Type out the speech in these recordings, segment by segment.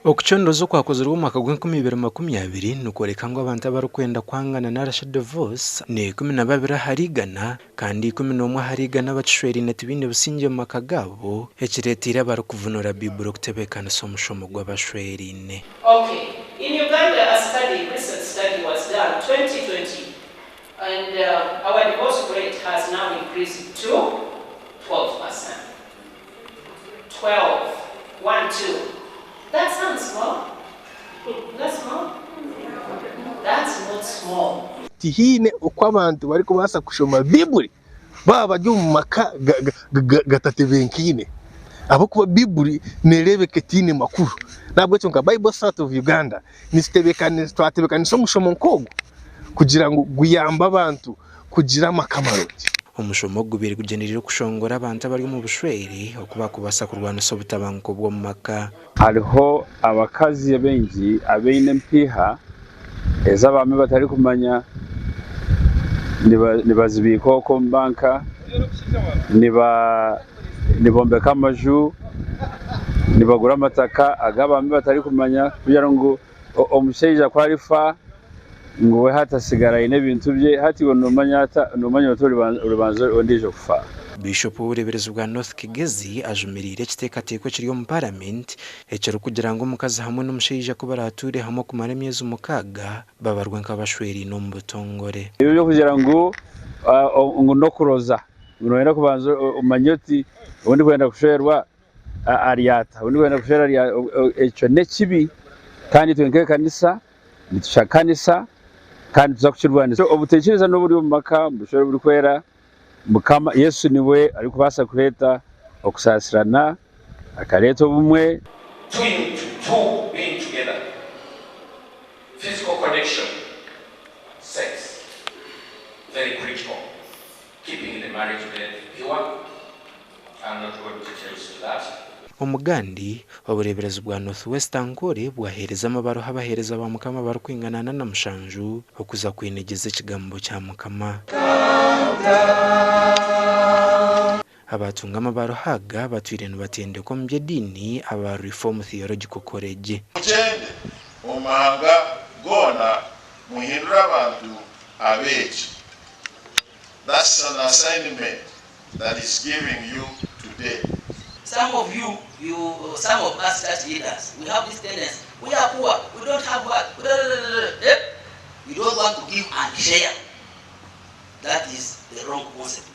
Okucondooza okwakozirwe omu mwaka gw'enkumi ibiri 20 nikworeka ngu abantu abarikwenda kwangana narishi divorce ni 12 ahari igana kandi 11 ahari igana abakishweraine tibaine busingye omu maka gaabo ekireeteire abarikuvunura Baiburi okutebeekanisa omushomo gw'abashweraine. Okay, in Uganda a study, recent study was done 2020 and our divorce rate has now increased to 12%. 12, 1, 2. That sounds small. That's small? That's not small. Tihaine oku abantu barikubaasa kushoma Baibuli baaba bari omu maka gatatebenkaine ahabw'okuba Baibuli neereebeka etaine makuru. N'ahabw'ekyo nka Bible Society of Uganda twatebeekanisa omushomo nk'ogwo kugira ngu guyambe abantu kugira amaka marungi. Omushomo ogu gubaire gugyendereire kushongora abantu abari omu bushwere oku bakubaasa kurwanisa obutabanguko bw'omu maka. Hariho abakazi baingi abaine empiiha ezi abaami batarikumanya, nibazibiika okwo omu banka, nibombeka amaju, nibagura amataka agu abaami batarikumanya kugira ngu omushaija ku arifa ngu we hati asigara aine ebintu bye, hati iwe noomanya noomanya ota oribanza ondiijo kufa? Biishopu w'obureeberezi bwa North Kigezi ajumiriire ekiteekateeko ekiri omu Paramenti ekirikugira ngu omukazi hamwe n'omushaija ku baraatuure hamwe okumara emyezi mukaaga babarwe nk'abashweraine omu butongore. Ebi eby'okugira ngu ngu n'okuroza ngu nooyenda kubanza omanye oti ou ndikwenda kushwerwa ari ata, ou ndikwenda kushwera ari ata, ekyo n'ekibi kandi itwe nk'ekanisa nitushakanisa kandi nituza kukirwanisa. Obutaikiriza n'oburi omu maka, omu bushwere oburikwera, Mukama Yesu niwe arikubaasa kureeta okusaasirana, akareeta obumwe. Two two being together, physical connection, sex, very critical, keeping the marriage bed pure, I'm not going details to that. Omugandi, obureeberezi bwa North West Ankole bwaheereza amabaruha abaheereza ba Mukama abarikwingana 47 okuza kwinegyeza ekigambo kya Mukama. Abaatunga amabaruha aga batwire nibatendekwa omu by'ediini aba Reform Theological College. Mugyende omu mahanga goona, muhindure abantu abeegi. That's an assignment that he's giving you today. Some of you, you, some of us church leaders, we have this tendency, we are poor, we don't have what, we don't, eh? We don't want to give and share. That is the wrong concept.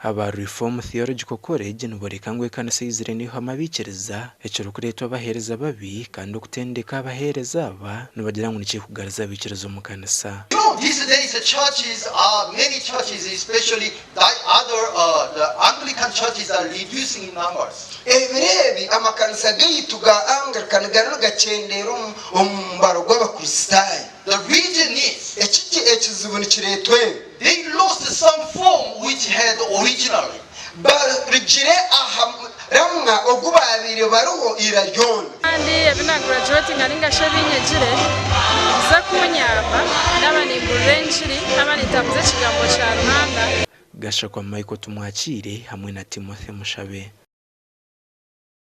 Aba Reform Theological College niboreka ngu ekanisa eizire neihwamu abaikiriza, ekirikureetwa abaheereza babi kandi okutendeka abaheereza aba nibagira ngu nikikugariza abaikiriza omu kanisa. You know, these days the churches are, many churches, especially the other, uh, the Anglican churches are reducing in numbers. Ebiro ebi amakanisa gaitu ga Anglican gariyo nigakyendeera omu mubaro gw'Abakristaayo. The reason is. Eki ekizibu nikireetwa ebi. They lost some form which had originally. Barugire aha muramwa ogu baabaire bariho ira ryona. Kandi ebi na gurajuwetinga ninga shi ebi nyegire nibiza kunyamba naaba nimburira engiri, naaba nintambuza ekigambo kya Ruhanga. Gashakwa Michael Tumwakiire hamwe na Timothy Mushabe.